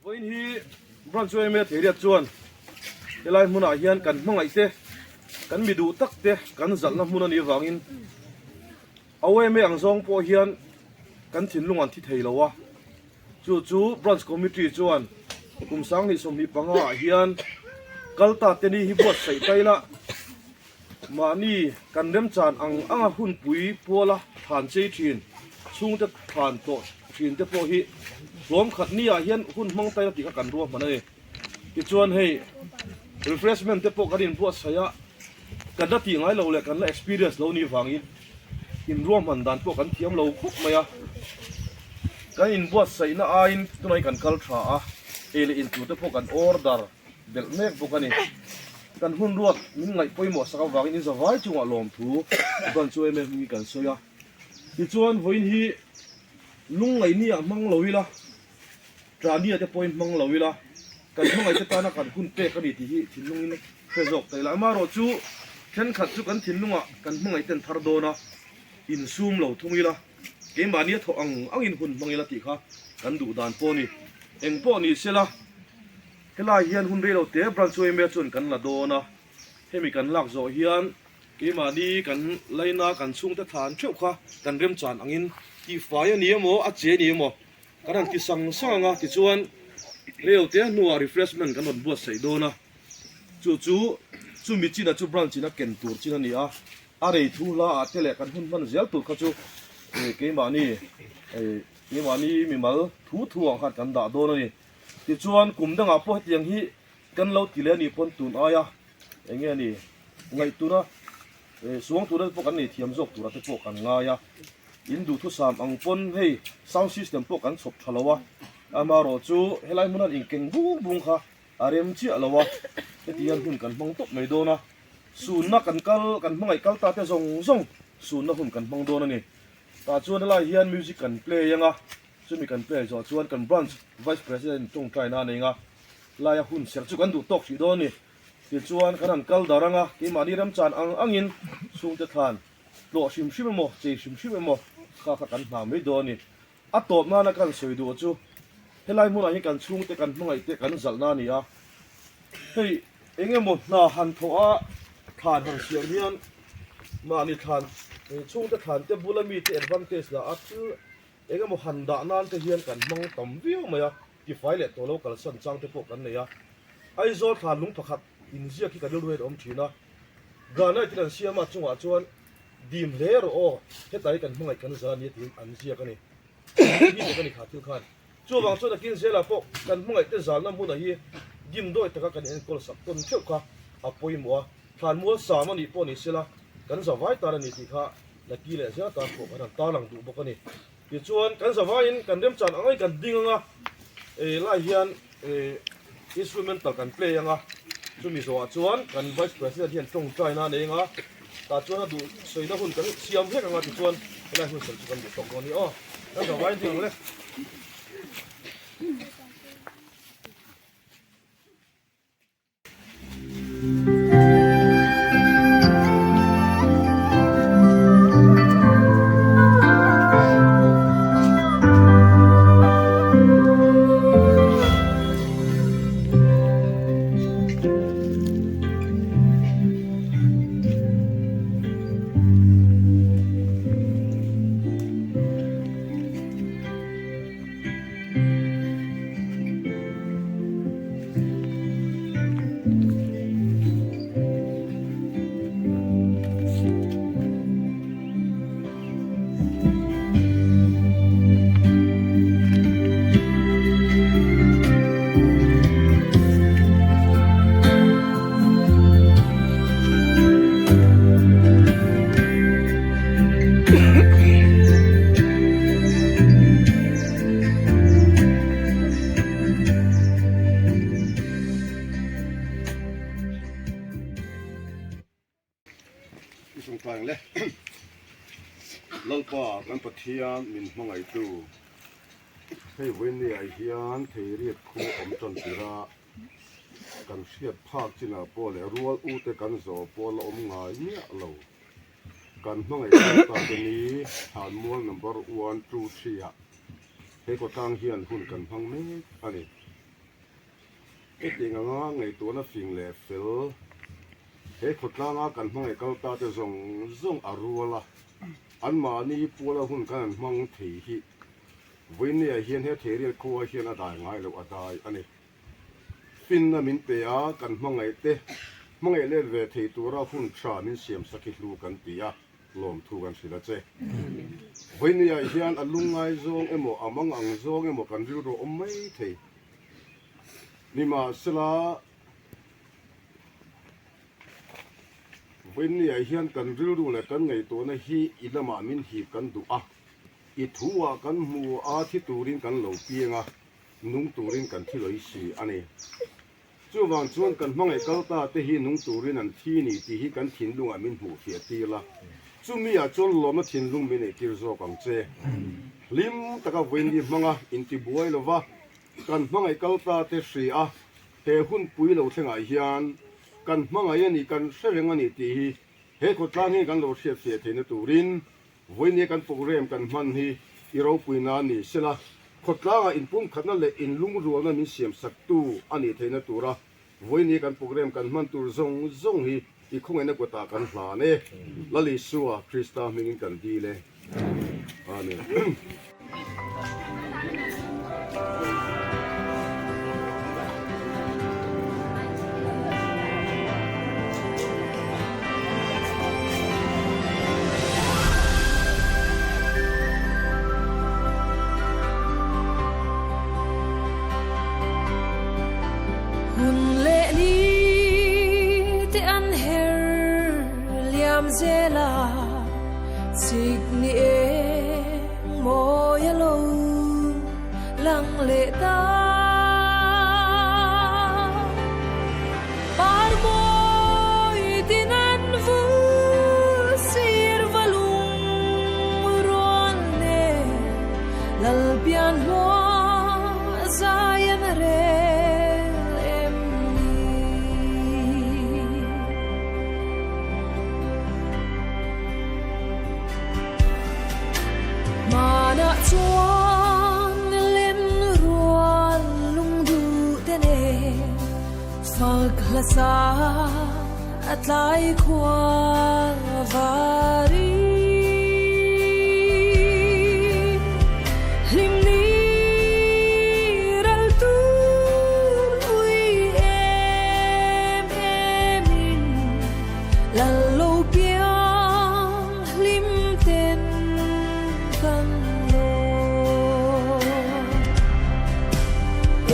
Vawiin hi Branch yma Theiriat chuan helai hmunah hian kan hmangaih te, kan mi duh tak te kan zalhna hmun a nih avangin a yma ang zawng pawh hian kan thinlung an thi thei lo a. Chu chu Branch Committee chuan kum 2025 ah hian kal ta te ni hi buatsaih ta ila Mahni kan remchan ang anga hunpui puala thlan chei thin, chhungte thlan tawh thin te pawh hi hlawm khat niah hian hun hmang taina tih kha kan ruahman a ni. Tichuan hei refreshment te pawh kan inbuatsaih a, kan la tih ngai lo leh kan la experience lo nih vangin inruahman dan pawh kan thiam lo khawp mai a. Kan inbuatsaihna aiin tunah hi kan kal tha a, ei leh in tur te pawh kan order. Belh mek bawk a ni. Kan hun ruat min ngaih pawimawh sak avangin in zavai chungah lawmthu chuan chu em em hi kan sawi a. Tichuan vawiin hi lungngaihni ah hmang lo ila, Tania te pawhin hmang lo ila, kan hmangaihte tana kan hun pek a ni tih hi thinlungin hre zawk ta ila. Amaherawhchu thenkhat chu kan thinlungah kan hmangaihten thar dawn a, insum lo thung ila, keimahni a thawh ang angin hun hmang ila tih kha kan duh dan pawh a ni. Engpawh ni sela. Helai hian hun reilo te Branch yma chuan kan la dawn a, hemi kan lak zawh hian keimahni kan laina kan chhungte thlan theuh kha kan remchan angin tihfai a ni emaw a che a ni emaw kan han ti sang sang ang a, tichuan reilo te hnuah refreshment kan rawn buatsaih dawn a, chu chu chumi chin ah chu Branch in a ken tur chin a ni a, a rei thu hla ah te leh kan hun hman zel tur kha chu keimahni keimahni mimal thu thu ang khan kan dah dawn a ni. Tichuan kum dangah pawh hetiang hi kan lo ti leh a nih pawn tun aia eng nge ni ngaihtuna suang tura te pawh kan nei thiam zawk tura te pawh kan ngai a, in duhthusam ang pawn hei sound system pawh kan chhawp tha lo a, amaherawh chu helai hmun han inkeng bung bung kha a rem chiah lo a, heti hian hun kan hmang tawp mai dawn a, sunna kan kal kan hmangaih kal ta te zawng zawng sunna hun kan hmang dawn a ni. Tah chuan helai hian music kan play ang a. Chumi kan play zawh chuan kan Branch Vice President tawngtai nan eng a laia hun serh chu kan duh tawk hrih dawn a ni. Tichuan kan han kal dar ang a, keimahni ramchan ang angin chhungte thlan tlawh hrim hrim emaw, chei hrim hrim emaw kha kha kan hna mai dawn a ni. A tawp nana kan sawi duh chu helai hmunah hian kan chhungte kan hmangaihte kan zalhna a ni a, hei eng emaw hna han thawh a thlan han siam hian mahni thlan chhungte thlan te bula mite advantage la a thil Eng emaw han dah nan te hian kan hmang tam viau mai a, tifai leh tawh lo kalsan chang te pawh kan nei a. Aizawl thlan lung pakhat inziak hi ka rilru hian a awm thin a, Granite in an siam a chungah chuan dim hle rawh aw, heta hi kan hmangaih kan zal a nia tiin an ziak a ni. Ni tak a ni kha thil khan. Chuvang chuan akin zelah pawh kan hmangaih te zalna hmunah hi dimdawi taka kan enkawl sak tawn theuh kha a pawimawh a, thlanmual sam a nih pawh ni sela kan zavai tan a ni tih kha Laki leh zel tan pawh kan han tarlang duh bawk a ni. Tichuan kan zavaiin kan remchan ang angin kan ding ang a, lai hian instrumental kan play ang a, chumi zawhah chuan kan Vice President hian tawngtai nan a eng a, tah chuan a duh sawina hun kan siam hlek ang a, tichuan helai hun sawi chu kan duh tawk dawn a ni aw. Kan zavaiin ding ang le. I sawngtlai ang le. Lalpa kan Pathian min hmangaihtu hei vawiin ah hian theiriat khu awm tan tir a kan hriat phak chinah pawh leh rual u te kan zawh pawh la awm ngai miah lo. Kan hmangaih tak ta te ni Thlanmual number one two three ah he khawtlang hian hun kan hmang mek a ni. Hetiang anga ngaihtuahna fing leh fel he khawtlanga kan hmangaih kal ta te zawng zawng a rual a, anmahni puala hun kan han hmang thei hi vawinia hian he Theiriat khua hian a dai ngai loh a dai a ni. Finna min pe a, kan hmangaih te hmangaih let ve thei tura hun tha min siam sak hi hlu kan ti a, lawmthu kan hrilh a che. Vawinia hian a lungngai zawng emaw a mang ang zawng emaw kan rilru awm mai thei. Nimahsela, vawinia hian kan rilru leh kan ngaihtuahna hi i lamah min hip kan duh a, i thu-ah kan hmu a, thi turin kan lo piang a, nung turin kan thi lawih si a ni. Chuvang chuan kan hmangaih kal ta te hi nung turin an thi ni tih hi kan thinlungah min hmuh fiah tir la, chumi ah chuan lawmna thinlung min eitir zawk ang che. Hlim taka vawiin hmanga intibuai lova kan hmangaih kal ta te hria a, he hunpui lo thlengah hian kan hmangaih a ni, kan hre reng a ni tih hi he khawtlang hi kan lo hriat fiah theihna turin Vawinia kan programme kan hman hi i ropui nan ni sela, khawtlangah inpumkhatna leh inlungrualna min siamsaktu a nih theihna tura vawinia kan programme kan hman tur zawng zawng hi i khawngaihna kutah kan hlan e. Lal Isua Krista hmingin kan dil e. Amen. Hun leh ni te an her liam zel a, chik ni eng mawi a lo lang leh ta. Par mawi tin an vul sir va lung rual nen Lalpian hua zai an rel em ni. Hmanah chuan lem rual lung duh te nen fak hla sa a tlai khua vari. Hlim ni ral tur ui em em in lal lo piang hlim ten kan lo.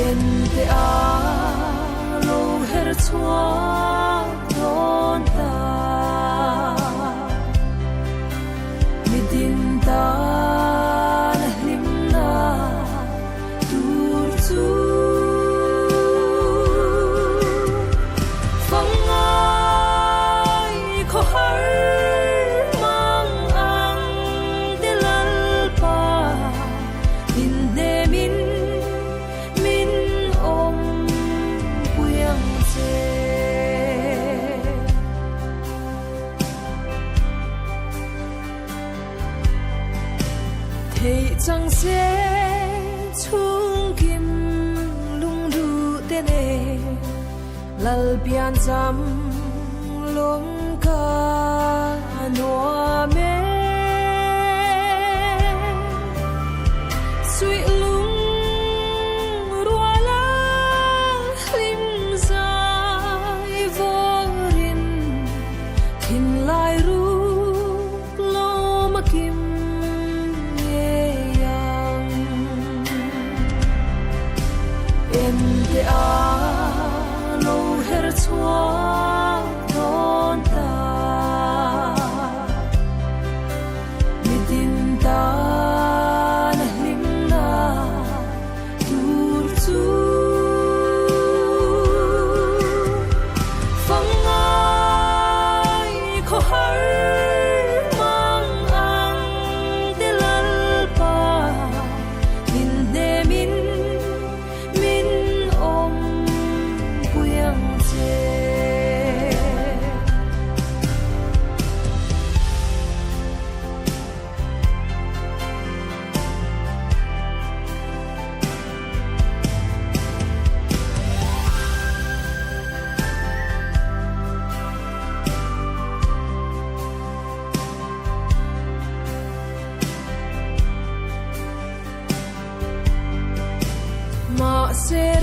En te a lo her chhuak dawn ta. Mitin tan hlimna tur chu fang ngai khaw har mang ang te Lalpa inhnemin min awm pui ang che. Theih chang se chhungkim lungduh te nen Lalpian cham lawm ka nuam e. Suih lung rual a hlim zai vawrin Thinlai ruk lawm a kim ngei ang. En te a lo her chhuak dawn ta. Mitin tan a hlimna. Mahse.